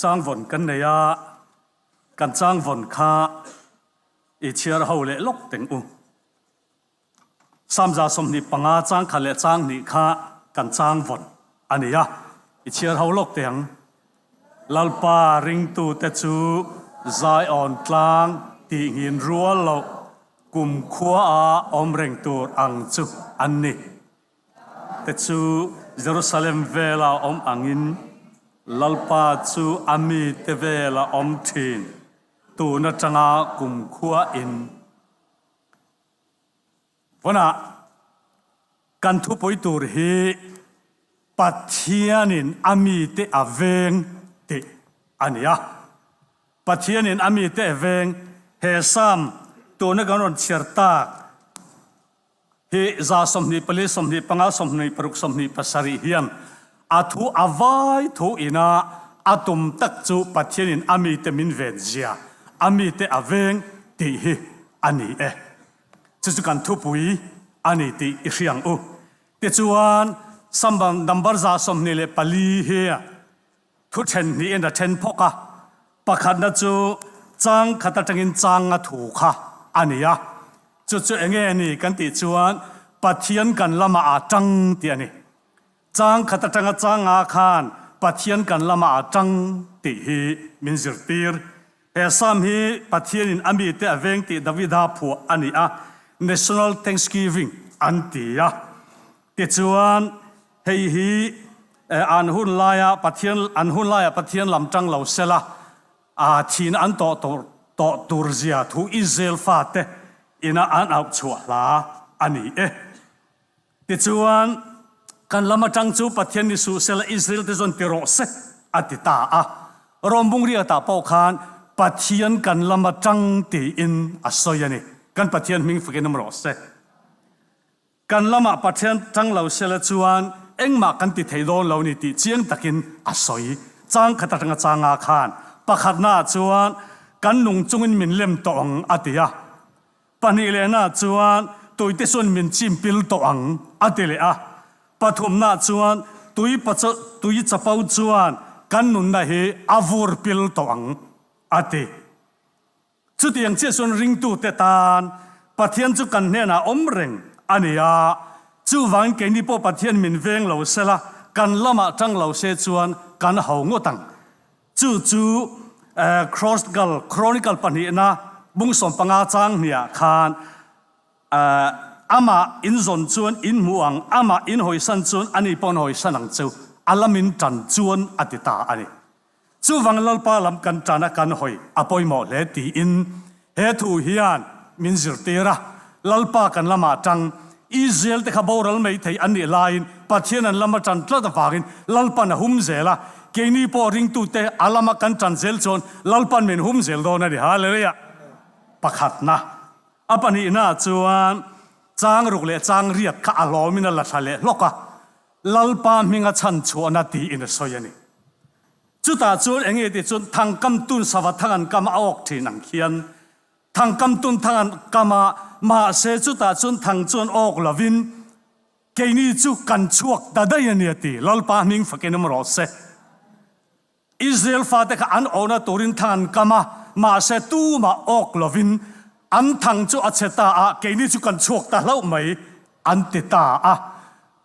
Changvawn kan nei a, kan changvawn kha i chhiar ho leh lawk teng u. Samza 25 changkhat leh changhnih kha kan changvawn a ni a, i chhiar ho lawk teh ang. Lalpa ringtute chu Zion tlang tihngin rual loh kumkhua a awm reng tur ang chu an ni. Te chu Jerusalem vela awm angin Lalpa chu a mite vela awm thin tun atanga kumkhua in. Vawnah kan thupui tur hi Pathianin a mite a veng tih a ni a. Pathianin a mite a veng he Psalm tuna kan rawn chhiar tak hi 24, 25, 26, 27 hian a thu a vai thu ina a tum tak chu Pathianin a mite min ven zia, a mite a veng tih hi a ni e. Chu chu kan thupui a ni tih i hria ang u. Tichuan, Sambang number 24 hi thu then hnihin a then phawk a. Pakhatna chu chang khat atangin chang a thu kha a ni a. Chu chu enge a ni kan tih chuan Pathian kan lamah aa tang tih a ni. Chang khat atanga chang nga khan Pathian kan lamah aa tang tih hi min zirtir. He Psalm hi Pathianin a mite a veng tih Davida phuah a ni a, National Thanksgiving an ti a. Tichuan, hei hi an hun laia Pathian an hun laia Pathian lam tang lo sela, a thihna an tawh tur tawh tur zia thu Israel fate ina an auh chhuah hla a ni e. Tichuan, kan lam atang chu Pathian ni suh sela Israel te chuan ti rawh se a ti ta a. Rom bungriatah pawh khan Pathian kan lam atang tiin a sawi a ni. Kan Pathian hming fakin awm rawh se. Kan lamah Pathian tang lo sela chuan engmah kan ti thei dawn lo ni tih chiang takin a sawi. Chang khat atanga changa khan pakhatnaah chuan kan nung chungin min lem tawh ang a ti a. Pahnih lehnaah chuan tuite chuan min chim pil tawh ang a ti leh a. Pathumnaah chuan tui tui chapo chuan kan nunna hi a vur pil tawh ang a ti. Chutiang chiah chuan ringtute tan Pathian chu kan hnenah awm reng a ni a, chuvangin keini pawh Pathian min veng lo sela, kan lamah tang lo se chuan kan ho ngawt ang. Chu chu Chronicle Chronicle pahnihna bung 15 chang hniah khan amah in zawn chuan in hmu ang, amah in hawisan chuan ani pawh an hawisan ang chu, a lamin tan chuan a ti ta a ni. Chuvang Lalpa lam kan tan a kan hawi a pawimawh hle tiin he thu hian min zirtir a, Lalpa kan lamah tang Israel te kha boral mai thei an nih laiin Pathian an lama tan tlat avangin Lalpan a hum zel a, keini pawh ringtute a lama kan tan zel chuan Lalpan min hum zel dawn a ni. Hallelujah! Pakhatna. A pahnihna chuan chang ruk leh chang riat kha a hlawmin a la thla leh hlawk a, Lalpa hminga chhan chhuahna tiin a sawi a ni. Chutah chuan eng nge tih chuan thangkam tun sava thang an kam a awk thin ang khian thangkam tun thang an kam a, mahse chutah chuan thang chuan awk lovin keini chu kan chhuak ta daih a ni a ti. Lalpa hming fakin awm rawh se. Israel fate kha an awhna turin thang an kam a, mahse tumah awk lovin an thang chu a chhe ta a, keini chu kan chhuak ta hlauh mai an ti ta a.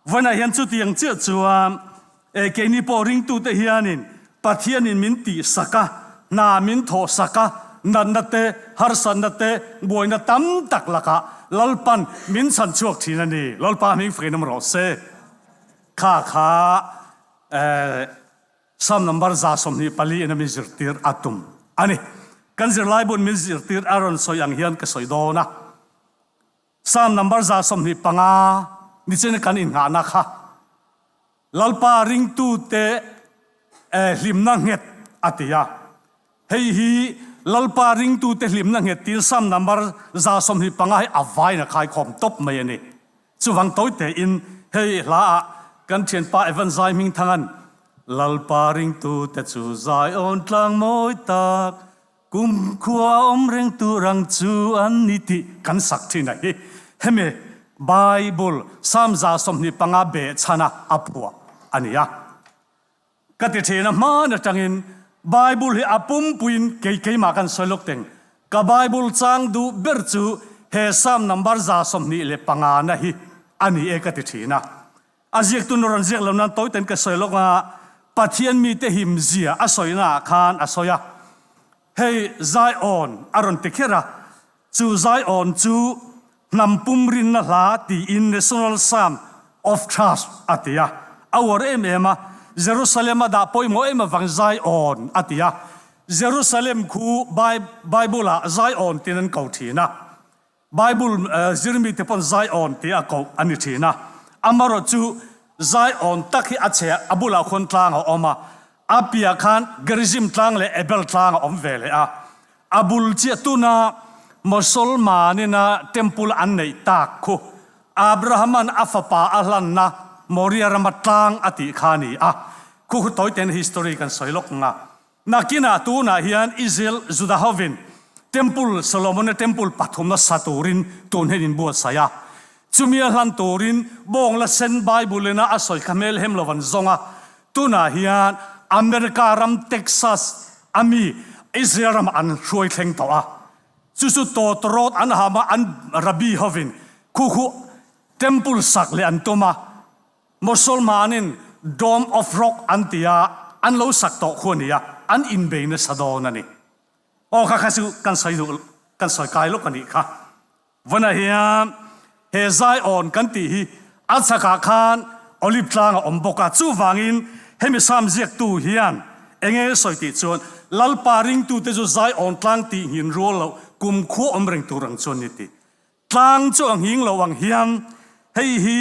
Vawiinah hian chutiang chiah chuan e keini pawh ringtute hianin Pathianin min tihsak a, hna min thawhsak a, natna te, harsatna te, buaina tam tak lakah Lalpan min chhan chhuak thin a ni. Lalpa hming fakin awm rawh se. Kha kha eh. Psalm number 124 in a min zirtir a tum a ni. Kan zirlai bun min zirtir a rawn sawi ang hian ka sawi dawn a. Psalm number 25 nichin kan innghahna kha Lalpa ringtute hlimna nghet a ti a. Hei hi Lalpa ringtute hlimna nghet tiin Psalm number 125 hi a vain a khaikhawm tawp mai a ni. Chuvang tawi tein hei hla ah kan thianpa Evan Zai Hmingthanga'n Lalpa ringtute chu Zion tlang mawi tak, kumkhua awm reng tur ang chu an ni tih kan sak thin a hi. Hemi Bible Psalm 125 behchhana a phuah a ni a. Ka ti thin a, hman atangin. Bible hi a pumpuiin kei keimah kan sawi lawk teng. Ka Bible chang duh ber chu he Psalm number 25 na hi a ni e ka ti thin a. A ziaktu na rawn ziak lo nan tawi ten ka sawi lawk a, Pathian mite him zia a sawina ah khan a sawi a. Hei Zion a rawn ti kher a, chu Zion chu hnam pum rinna hla tiin National Psalm of Trust a ti a, a uar em em a, Jerusalem a dah pawimawh em avang Zion a ti a, Jerusalem khu Bible ah Zion tiin an ko thin a. Bible zirmite pawn Zion tih a koh a ni thin a, amarawh chu Zion tak hi a chhe a bulah khuan tlang a awm a, a piah khan Gerizim tlang leh Ebel tlang a awm ve leh a, a bul chiah tuna Mosolmanina temple an neih tak khu Abrahama'n a fapa a hlanna Moria rama tlang a tih kha a ni a, khu khu tawite'n history kan sawi lawk nga. Nakinah tunah hian Israel Juda hovin Temple, Solomona Temple pathumna sa turin tun hian in buatsaih a. Chumi a hlan turin bawng la sen Bible ina a sawi kha hmel hem lo an zawng a. Tunah hian America ram Texas a mi Israel ramah an hruai thleng tawh a. Chu chu tawtawrawt an ham a, an Rabbi hovin khu khu Temple sak leh an tum a. Mosolmanin Dome of Rock an ti a, an lo sak tawh khu a ni a, an inbei nasa dawn a ni. Aw kha kha chu kan sawi duh, kan sawi kai lawk a nih kha. Vawnah hian he Zion kan tih hi a chhakah khan Olive tlang a awm bawk a, chuvangin hemi Psalm ziaktu hian eng nge sawi tih chuan Lalpa ringtute chu Zion tlang tih nghin rual loh kumkhua awm reng tur ang chuan ni tih. Tlang chu a nghing lo ang hian hei hi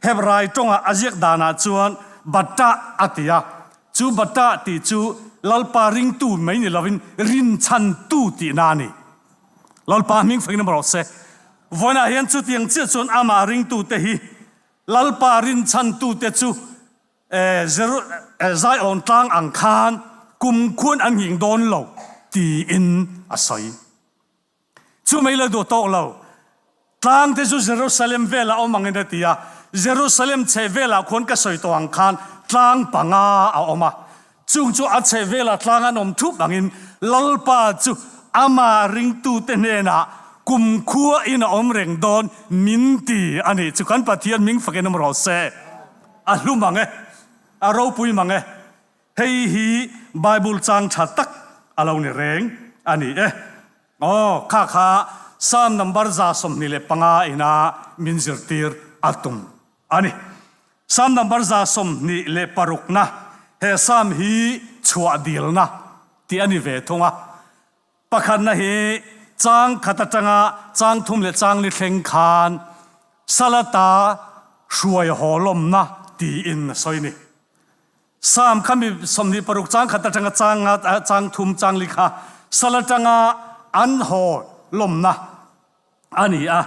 Hebrai tawnga a ziak danah chuan Battah a ti a. Chu Battah tih chu Lalpa ringtu mai ni lovin rinchhantu tihna a ni. Lalpa hming fakin awm rawh se. Vawiinah hian chutiang chiah chuan amah ringtute hi Lalpa rinchhantute chu Zion tlang ang khan kumkhuan an nghing dawn lo tiin a sawi. Chu mai la duh tawk lo. Tlang te chu Jerusalem velah awm angin a ti a, Jerusalem chheh velah khuan ka sawi tawh ang khan tlang panga a awm a. Chung chu a chheh velah tlang an awm thup angin Lalpa chu amah ringtute hnenah kumkhua in a awm reng dawn min ti a nih chu. Kan Pathian hming fakin awm rawh se. A hlu mang e. A ropui mang e. Hei hi Bible chang tha tak a lo ni reng a ni e. Aw, kha kha Psalm number 125 ina min zirtir a tum a ni. Psalm number 26 na, he Psalm hi chhuah dilna tih a ni ve thung a. Pakhatna hi chang khat atanga chang thum leh chang li thleng khan Salata hruai haw lawmna tiin a sawi a ni. Psalm kha mi 26 chang khat atanga chang nga chang thum chang li kha sal atanga an haw lawmna a ni a.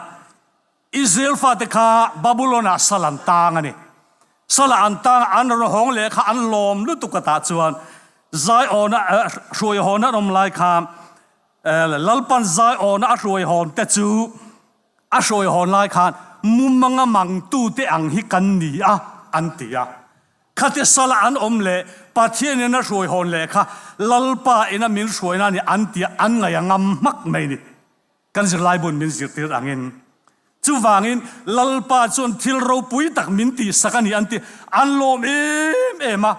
Israel fate kha Babylon ah sal an tang a ni. Sal ah an tang a, an rawn hawng leh kha an lawm lutuk a tah chuan Zion a hruai hawn an awm lai kha Lalpan Zion a hruai hawn te chu A hruai hawn lai khan mumanga mangtute ang hi kan ni a, an ti a. Khati sala an awm leh Pathianin a hruai hawn leh kha Lalpa ina min hruaina a ni an ti a, an ngaih a ngam hmak mai ni. Kan zirlai bun min zirtir angin. Chuvangin Lalpa chuan thil ropui tak min tihsak a ni an ti. An lawm em em a,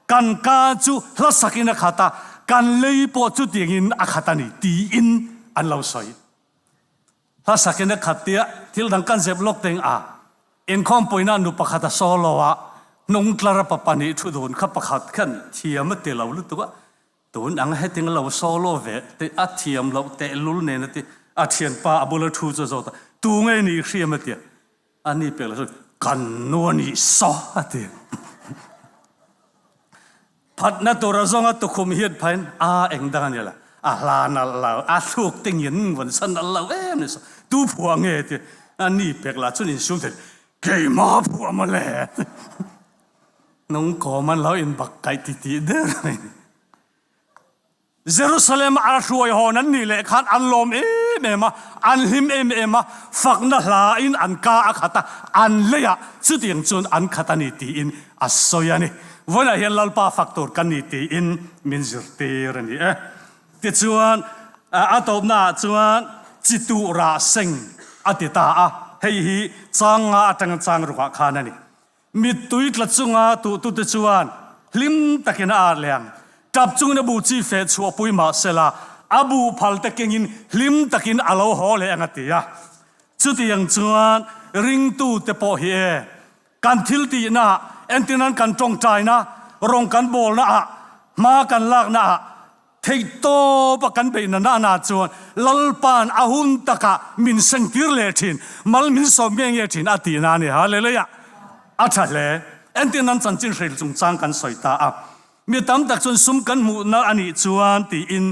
kan ka chu hla sakin a khat a, kan lei pawh chutiangin a khat a ni tiin an lo sawi. Hla sakin a khat tia thil dang kan zep lawk teng a, inkhawmpuina nu pakhat a solo a, hnung tlar a pa pahnih thu dun kha pakhat khan thiam a ti lo lutuk a, tun ang heting a lo solo ve te a thiam loh tehlul nen a ti, a thianpa a bula thu chu a zawt a, tu nge ni i hriam a ti a, A ni pek lo chuan kan nu a nih saw a ti. Phatna tur a zawnga tukhum hian phain a eng dang a ni la, a hla nalh lo, a thluk te ngin vawn sa nalh lo em ni saw, tu phuah nge ti. A ni pek lah chuan insum thei, keimah phuah mawle. Nung kawm an lo inbak kaih titih der mai. Jerusalem a hruai hawn an nih leh khan an lawm em em a, an hlim em em a, fakna hla in an ka a khat a, an leiah chutiang chuan an khat a ni tiin a sawi a ni. Vawiinah hian Lalpa fak tur kan ni tiin min zirtir a ni e. Tichuan, a tawpnaah chuan chi tuh rah seng a ti ta a, hei hi chang nga atanga chang rukah khan a ni. Mittui tla chunga tuhtute chuan hlim takin a ar leh ang. Tap chungin a bu chi feh chhuahpui mah sela, a buh phal te kengin hlim takin a lo haw leh ang a ti a. Chutiang chuan ringtute pawh hi e, Kan thil tihnaah, entirnan kan tawngtaina, rawng kan bawlnaah, hma kan laknaah, theihtawpa kan beihna nahna chuan Lalpa'n a hun takah min sengtir leh thin, mal min sawm nge nge thin a tihna a ni. Hallelujah! A tha hle. Entirnan chanchin hril chungchang kan sawi ta a. Mi tam tak chuan sum kan hmuhna a nih chuan tiin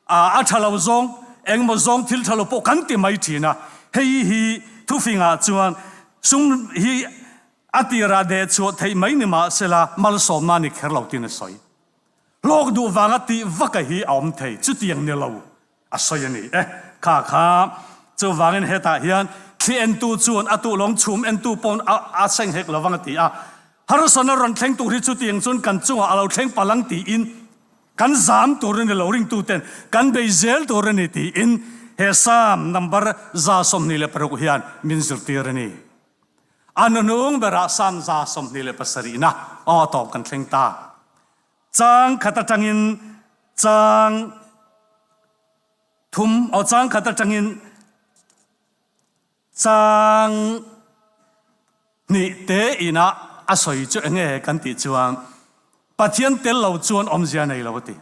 A tha lo zawng, engmaw zawng thil tha lo pawh kan ti mai thin a. Hei hi thufingah chuan sum hi a tirah deh chhuah theih mai ni mah sela malsawmna ni kher lo tiin a sawi. Hlawk duh vanga tih vaka hi a awm thei, chutiang ni lo a sawi a ni e. Kha kha chuvangin hetah hian thli entu chuan a tuh lawng chhum entu pawn a seng hek lo vang a ti a. Harsana rawn thleng tur hi chutiang chuan kan chungah a lo thleng palh ang tiin Kan zam tur a ni lo, ringtuten kan bei zel tur a ni tiin he Psalm number 26 hian min zirtir a ni. A nunung berah Psalm 27 na aw tawp kan thleng ta. Chang khat atangin chang thum aw chang khat atangin Chang hnih te inah a sawi chu enge kan tih chuan Pathian tel lo chuan awmzia nei lo a ti.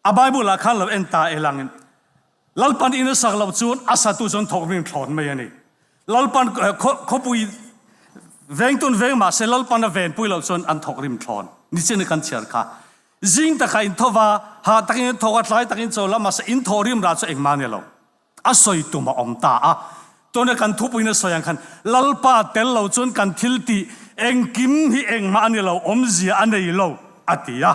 A Bible ah khan lo en ta e langin Lalpan in a sak loh chuan a satu chuan thawk rim thlawn mai a ni. Lalpan khawpui vengtun veng mahse Lalpan a venpui loh chuan an thawk rim thlawn. Nichin a kan chhiar kha. Zing takah in tho va, hah takin in thawk a, tlai takin chawl a, mahse in thawh rim rah chu engmah ni lo. A sawi tum a awm ta a. Tuna kan thupuiin a sawi ang khan Lalpa tel lo chuan kan thil tih engkim hi engmah a ni lo, awmzia a nei lo a ti a.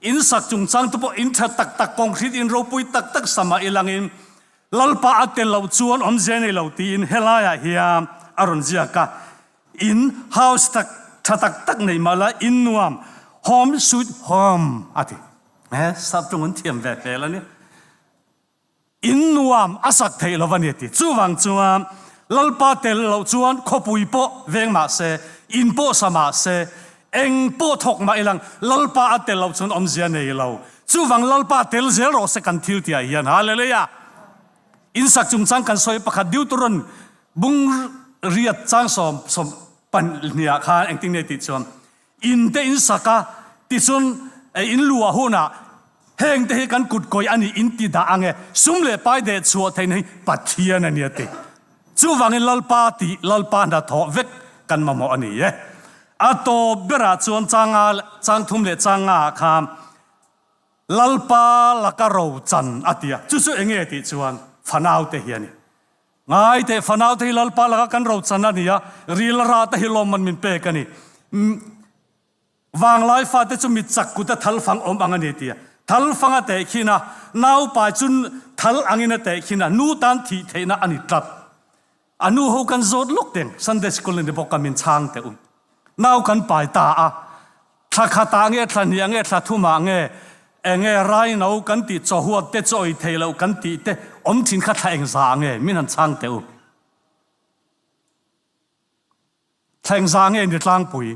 In sak chungchang te pawh in tha tak tak, concrete in ropui tak tak sama i langin Lalpa a tel loh chuan awmzia a nei lo tiin helaiah hian a rawn ziak a. In house tak tha tak tak nei mah la in nuam, home sweet home a ti. He sapṭawng an thiam ve hmel a ni. In nuam a sak theih lo a ni a ti. Chuvang chuan Lalpa tel loh chuan khawpui pawh veng mah se, in pawh sa mah se, eng pawh thawk mah ilang Lalpa a tel loh chuan awmzia nei lo. Chuvang Lalpa tel zel rawh se kan thil tihah hian. Hallelujah! In sak chungchang kan sawi pakhat Deuteron bung riat chang sawm sawm pahnih ah khan engtin nge tih chuan In te in sak a, tichuan in luah hunah heng te hi kan kut kawih a nih in ti dah ang e, sum leh pai deh chhuah theihna hi Pathian a ni a ti. Chuvangin Lalpa tih Lalpa hnathawh vek kan mamawh a ni e. A tawp berah chuan changa chang thum leh chang nga ah khan Lalpa laka ro chan a ti a, chu chu enge tih chuan fanau te hi a ni. Ngai teh fanau te hi Lalpa laka kan rochan a ni a, ril a rah te hi lawmman min pek a ni. Vanglai fate chu mit chak kut a thal fang awm ang a ni tia thal fang a teh khin a, naupai chu thal angin a teh khin a, nu tan thih theihna a ni tlat. A nu ho kan zawt lawk teng, Sunday School a ni bawk a min chhang teh u. Nau kan pai ta a, thla khatah nge thla hnih nge thla thumah nge enge raino kan tih chawhuat te chaw ei thei loh kan tih te awm thin kha thla engza nge min han chhang teh u. Thla engza nge ni tlangpui?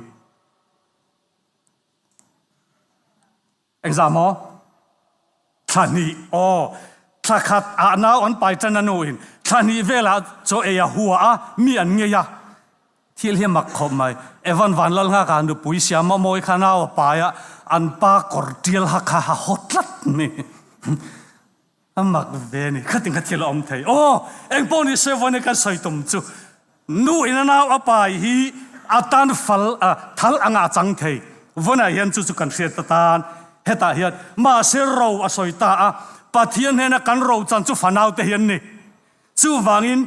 Engzah maw? Thla hnih aw. Thla khat ah nau an pai tan a nu in thla hnih velah chaw ei a hua a, mi an ngei a. Thil hi a mak khawp mai. Evan Vanlalnghaka nupui Siama mawi kha nau a pai a, an pa kawr tial ha kha a haw tlat mai. A mak ve ni. Khatin kha thil a awm thei. Aw, engpawh ni se vawiin kan sawi tum chu nu in a nau a pai hi a tan fal a thal anga a chang thei. Vawiinah hian chu chu kan hriat atan hetah hian mahse ro a sawi ta a, Pathian hnena kan ro chan chu fanau te hi an ni. Chuvangin,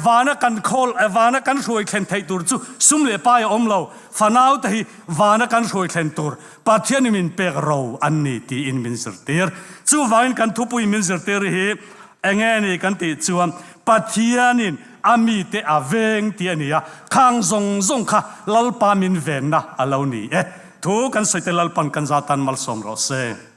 vana kan khawl, vana kan hruai thlen theih tur chu sum leh pai a awm lo. Fanaute hi vana kan hruai thlen tur Pathianin min pek ro an ni tiin min zirtir. Chuvangin kan thupui min zirtir hi enge ni kan tih chuan Pathianin a mite a veng tih a ni a, khang zawng zawng kha Lalpa min venna a lo ni e. Thu kan sawi te Lalpan kan za tan malsawm rawh se.